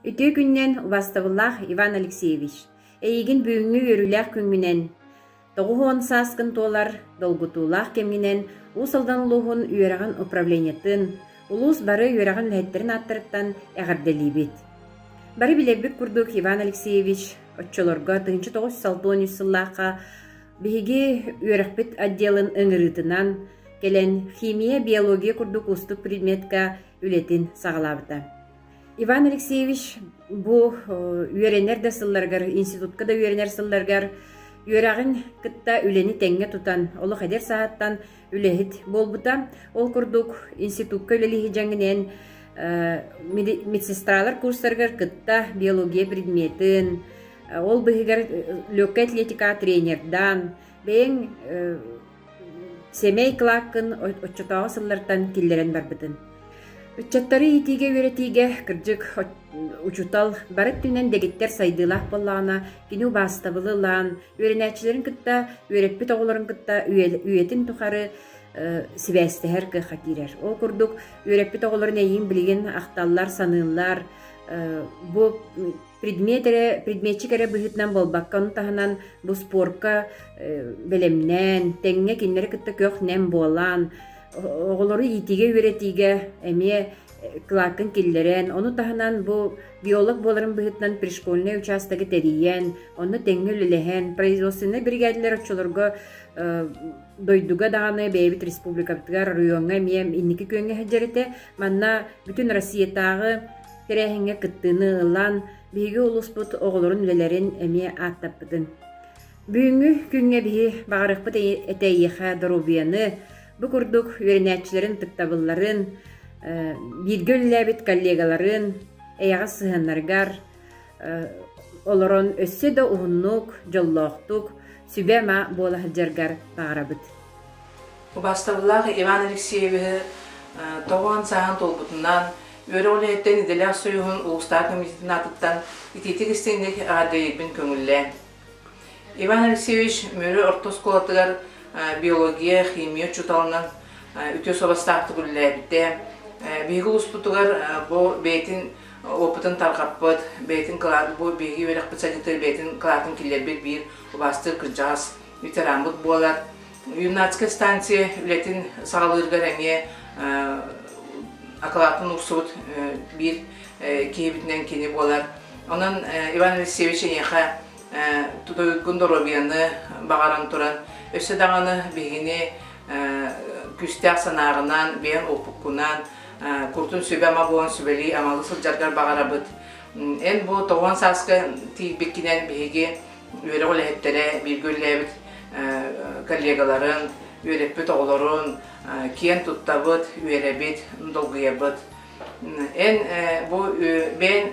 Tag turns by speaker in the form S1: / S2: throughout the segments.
S1: Үтүө күнүнэн убаастабыллаах Иван Алексеевич! Эйигин бүгүҥҥү үөрүүлээх күҥҥүнэн, 90 сааскын туолар долгутуулаах кэмҥинэн Уус Алдан улууһун үөрэҕин управлениетын, улуус бары үөрэҕин үлэһиттэрин ааттарыттан эҕэрдэлиибит. Бары билэрбит курдук Иван Алексеевич оччолорго 1963 сыллаахха биһиги үөрэхпит отделын ыҥырыытынан кэлэн химия, биология курдук уустук предметка үлэтин саҕалаабыта. Иван Алексеевич бу үөрэнэр да сылларыгар, институтка да үөрэнэр сылларыгар үөрэҕин кытта үлэни тэҥҥэ тутан, олох эдэр сааһыттан үлэһит буолбута. Ол курдук институкка үлэлии дьаҥинэн медсестралар курстарыгар кытта биология предметин, ол быһыгар легкая атлетика тренердаан, бэйэҥ сэмэй кылааккын оччотооҕу сыллартан киллэрэн барбытын. Ыччаттары иитиигэ-үөрэтиигэ, кырдьык, учуутал бары өттүнэн дэгиттэр сайдыылаах буоллаҕына, кини убаастабылы ылан, үөрэнээччилэрин кытта, үөрэппит оҕолорун кытта үйэтин тухары сибээстэһэр кыахха киирэр. Ол курдук, үөрэппит оҕолорун эйиин билигин ахталлар, саныыллар, бу предмет эрэ, предметчик эрэ быһыытынан буолбакка, ону таһынан бу спорка бэлэмнээн, тэҥҥэ кинилэри кытта көх-нэм буолан, оҕолору иитиигэ-үөрэтиигэ эмиэ кылааккын киллэрэн, ону таһынан бу биолог буоларын быһыытынан пришкольнай учаастагы тэрийэн, онно тэҥҥэ үлэлэһэн, производственнай биригээдэлэр оччолорго дойдуга даҕаны бэйэбит республикабытыгар, оройуоҥҥа эмиэ инники күөҥҥэ сылдьар этэ. Манна бүтүн Россиятааҕы тэрээһиҥҥэ кыттыыны ылан, биһиги улууспут оҕолорун үлэлэрин эмиэ ааттаппытын. Бүгүҥҥү күҥҥэ биһи баҕарыахпыт этэ эйиэхэ доруобуйаны, бу курдук үөрэнээччилэрин ытыктабылларын, бииргэ үлэлээбит коллегаларын эйэҕэс сыһыаннарыгар олорон өссө да уһуннук, дьоллоохтук, сүбэ-ама буола сылдьаргар баҕарабыт.
S2: Убаастабыллаах Иван Алексеевиһы тоҕуон сааһын туолбутунан, үөрэх үлэһиттэн идэлээх союһун улуустаах комитетын аатыттан итиитик истиҥник эҕэрдэлиирбин көҥүллээн. Иван Алексеевич Мүрү орто оскуолатыгар биология, химия учууталынан үтүө суобастаахтык үлэлээбитэ. Биһиги улууспутугар бу бэйэтин опытын тарҕаппыт, бэйэтин бу биһиги үөрэхпит сайдыытыгар бэйэтин кылаатын киллэрбит биир убаастыыр кырдьаҕас ветераммыт буолар. Юннатская станция үлэтин саҕалыырыгар эмиэ акылаатын уурсубут биир киһибитинэн кини буолар. Онон Иван Алексеевич эйиэхэ туйгун доруобуйаны баҕаран туран, өссө даҕаны биһигини күүстээх санааҕынан, бэйэҥ опуккунан, куртун сүбэ-ама буолан сүбэлии-амалыы сылдьаргар баҕарабыт. Эн бу тоҕуон сааска тиийбиккинэн биһиги үөрэх үлэһиттэрэ, бииргэ үлэлээбит коллегаларын, үөрэппит оҕолорун киэн туттабыт, үөрэбит, долгуйабыт. Эн бу бэйэн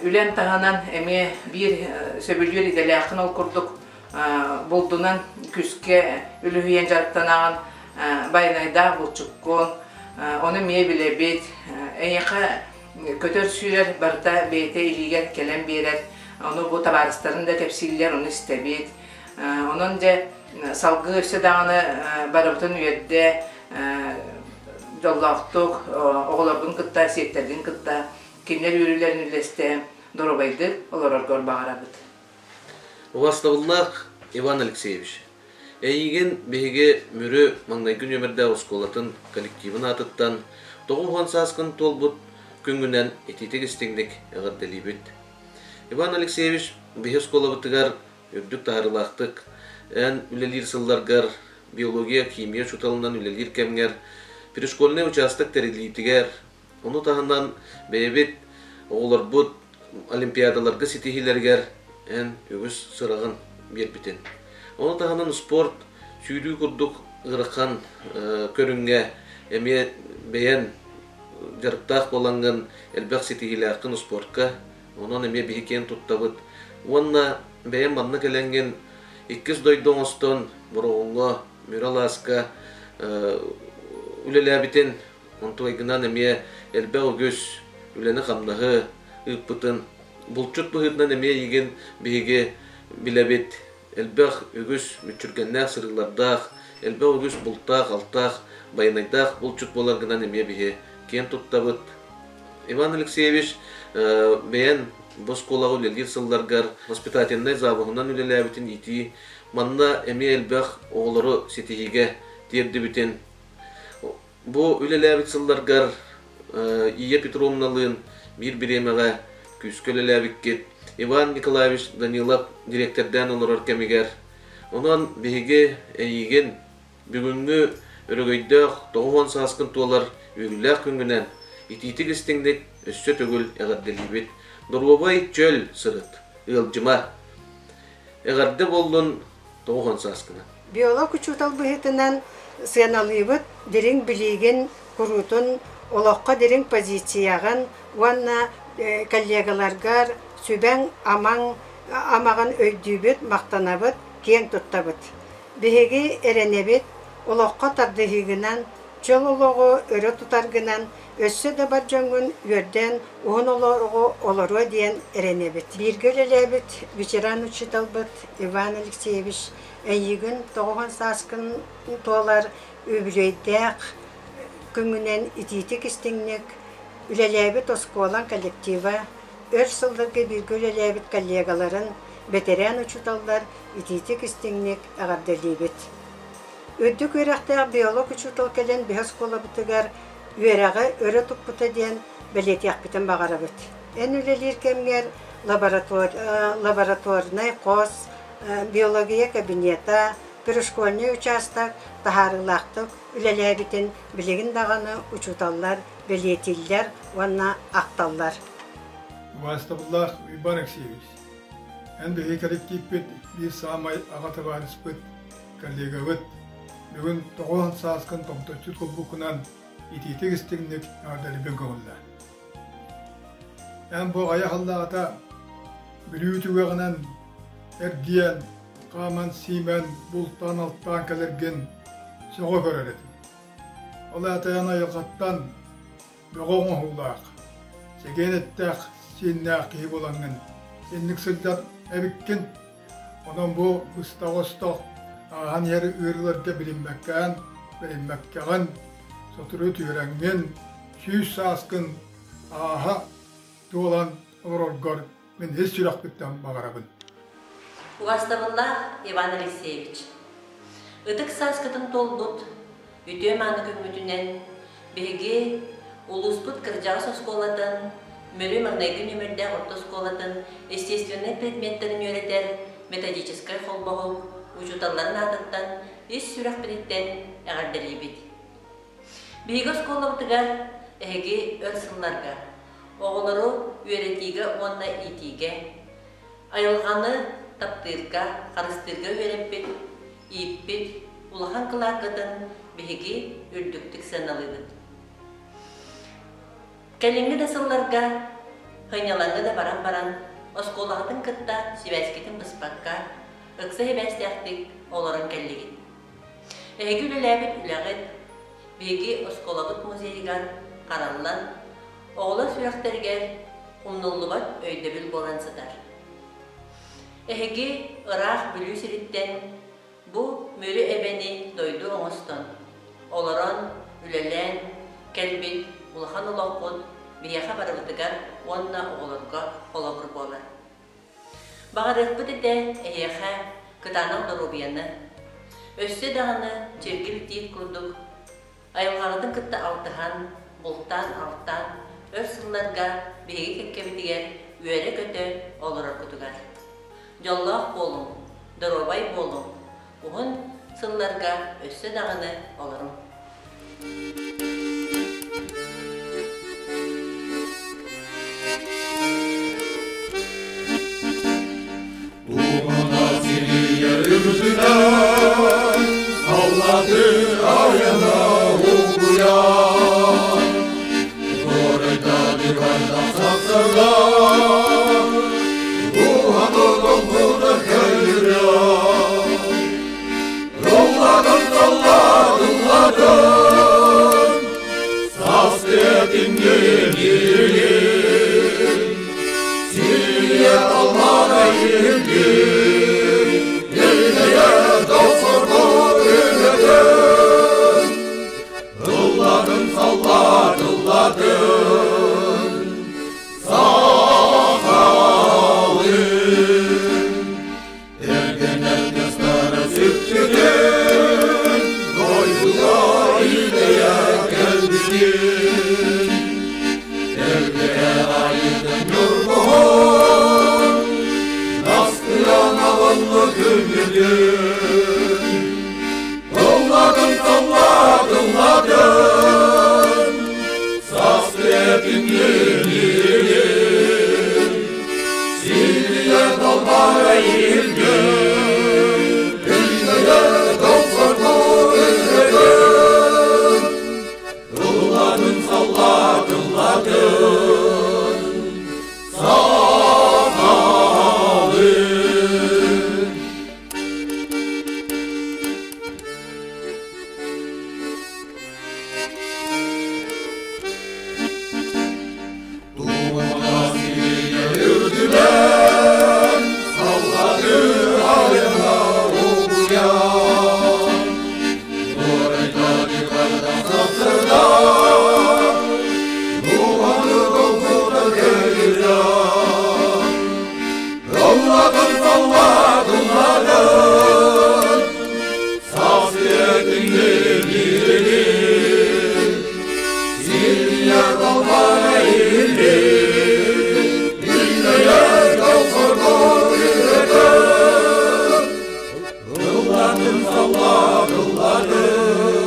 S2: үлэн таһынан эмиэ биир сөбүлүүр идэлээххин ол курдук булдунан күскэ үлүһүйэн дьарыктанаҕын, байанайдаах булчуккун, ону эмиэ билэбит. Эйиэхэ көтөр-сүүрэр барыта бэйэтэ илиигэр кэлэн биэрэр, ону бу табаарыстарын да кэпсииллэр, ону истэбит. Онон дьэ салгыы өссө даҕаны барыбытын үөрдэ, дьоллоохтук оҕолоргун кытта, сиэттэргин кытта кинилэр үөрүүлэрин үллэстэ доруобайдык олороргор баҕарабыт.
S3: Убастабыллаах Иван Алексеевич, эйигин биһиги Мүрү маҥнайгы нүөмэрдээх оскуолатын коллективын аатыттан 90 сааскын туолбут күҥҥүнэн итиитик-истиҥник эҕэрдэлиибит. Иван Алексеевич биһи оскуолабытыгар үрдүк таһаарыылаахтык эн үлэлиир сылларгар биология, химия учууталынан үлэлиир кэмҥэр пришкольнай учаастак тэриллиитигэр, ону таһынан бэйэбит оҕолорбут олимпиадаларга ситиһиилэригэр эн үгүс сыраҕын биэрбитин. Ону таһынан спорт сүүрүү курдук ыарахан көрүҥҥэ эмиэ бэйэн дьарыктаах буолаҥҥын элбэх ситиһиилээххин спортка Онон эмиэ биһи киэн туттабыт. Уонна бэйэм манна кэлэҥҥин иккис дойду оҥостон Бороҕоҥҥо, Мүрү алааска үлэлээбитин, онтугайгынан эмиэ элбэх үгүс үлэни-хамнаһы ыыппытын, булчут быһыытынан эмиэ эйигин биһиги билэбит. Элбэх үгүс мүччүргэннээх сырыылардаах, элбэх үгүс бултаах-алтаах, байанайдаах булчут буоларгынан эмиэ биһи киэн туттабыт. Иван Алексеевич бэйэн бу оскуолаҕа үлэлиир сылларгар воспитательнай завуһунан үлэлээбитин иитии манна эмиэ элбэх оҕолору ситиһиигэ тиэрдибитин бу үлэлээбит сылларгар Ия Петровналыын биир бириэмэҕэ күүскэ үлэлээбиккит Иван Николаевич Данилов дириэктэрдээн олорор кэмигэр онон биһиги эйигин бүгүҥҥү өрөгөйдөөх 90 сааскын туолар үөрүүлээх күҥҥүнэн итиитик-истиҥник өссө төгүл эҕэрдэлиибит. Доруобай чөл сырыт, ыалдьыма. Эҕэрдэ буоллун 90 сааскынан.
S4: Биолог учуутал быһыытынан сыаналыыбыт дириҥ билиигин, куруутун олоххо дириҥ позицияҕын уонна коллегаларгар сүбэҥ-амаҥ амаҕын өйдүүбүт, махтанабыт, киэн туттабыт. Биһиги эрэнэбит, олоххо тардыһыыгынан, чөл олоҕу өрө тутаргынан өссө да бар дьоҥҥун үөрдэн уһун олоҕу олоруо диэн эрэнэбит. Бииргэ үлэлээбит ветеран учууталбыт Иван Алексеевич эйигин 90 сааскын туолар үбүлүөйдээх күҥҥүнэн итиитик-истиҥник үлэлээбит оскуолаҥ коллектива, өр сылларга бииргэ үлэлээбит коллегаларын, бэтэрээн учууталлар итиитик-истиҥник эҕэрдэлиибит. Үрдүк үөрэхтээх биолог учуутал кэлэн биһи оскуолабытыгар үөрэҕи өрө туппута диэн бэлиэтиэхпитин баҕарабыт. Эн үлэлиир кэмҥэр лабораторнай хос, биология кабинета, пришкольнай учаастак таһаарыылаахтык үлэлээбитин билигин даҕаны учууталлар бэлиэтииллэр уонна ахталлар.
S5: Убаастабыллаах Уйбаан Алексеевич, эн биһиги коллективпит биир саамай аҕа табаарыспыт, коллегабыт. Бүгүн 90 сааскын томточчу туолбуккунан итиитик-истиҥник эҕэрдэлиибин көҥүллээ. Эн бу аҕыйах сыллааҕыта Бүлүү түгэҕинэн эргийэн, хааман-сиимэн, бултаан-алтаан кэлэргин сөҕө көрөр этим. Ол аата эн айылҕаттан бөҕө оҥоһуулаах, чэгиэн эттээх, сиэннээх киһи буолаҥҥын инник сылдьар эбиккин. Онон бу быстах-остох ааһан иһэр ыарыыларга билиммэккээн, бэриммэккэҕин, сотору түһэрэҥҥин, 100 сааскын ааһа туолан олороргор мин ис сүрэхпиттэн баҕарабын.
S6: Убаастабыллаах Иван Алексеевич, ытык сааскытын туолбут үтүө мааны күммүтүнэн биһиги улууспут кырдьаҕас оскуолатын, Мүрү маҥнайгы нүөмэрдээх орто оскуолатын естественнай предметтэрин үөрэтэр методическай холбоһук учууталларын аатыттан ис сүрэхпититтэн эҕэрдэлиибит. Биһиги оскуолабытыгар эһиги өр сылларга оҕолору үөрэтиигэ уонна иитиигэ, айылҕаны таптыырга, харыстыырга үөрэппит, ииппит улахан кылааккытын биһиги үрдүктүк сыаналыыбыт. Кэлиҥҥи да сылларга сынньалаҥҥа да баран баран, оскуолаҕытын кытта сибээскитин быспакка, ыкса сибээстээхтик олорон кэллигит. Эһиги үлэлээбит үлэҕит биһиги оскуолабыт музейыгар хараллан, оҕолор сүрэхтэригэр умнуллубат өйдөбүл буолан сытар. Эһиги ыраах Бүлүү сириттэн бу Мүрү эбэни дойду оҥостон, олорон, үлэлээн кэлбит улахан олоххут биһиэхэ барыбытыгар уонна оҕолорго холобур буолар. Баҕарыахпыт этэ эһиэхэ кытаанах доруобуйаны, өссө даҕаны чиргил тиит курдук айылҕаҕытын кытта алтыһан, бултаан-алтаан өр сылларга биһиги кэккэбитигэр үөрэ-көтө олороргутугар. Дьоллоох буолуҥ, доруобай буолуҥ, уһун сылларга өссө даҕаны олоруҥ.
S7: Тумана сирийэр үрдүнэн, Аллаты айана угуйан, Горайда дыганда сапсарлар, Уһаны долгуна көйүрэн, Ылладын, ылладын, ылладын, Саас этиҥҥин Сирийэ таллана иһиллир, Илэйэ досорго үҥөтөн, Ылладын, саллаат, ылладын. күндүтүн. Ылладым, салладым, ладым, саас этиҥин. Сирийэ далбара иһилгин, Күннэйэ долсорго үрэтин. Ылладым, салладым, ладым, сахалыы. Туманас үрдүнэн саллады айана угуйан. Нурайдады сасырда, Духаны долгута келирян. Ылладым, салладым, ладым, саас этиҥин илин. Сирийэ далбара иһиллин, Күннэйэ долсорго үрэтин. Ылладым, салладым, ладым,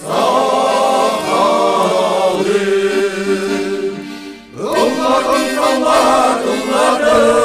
S7: сахалыы. Ылладым, салладым, ладым,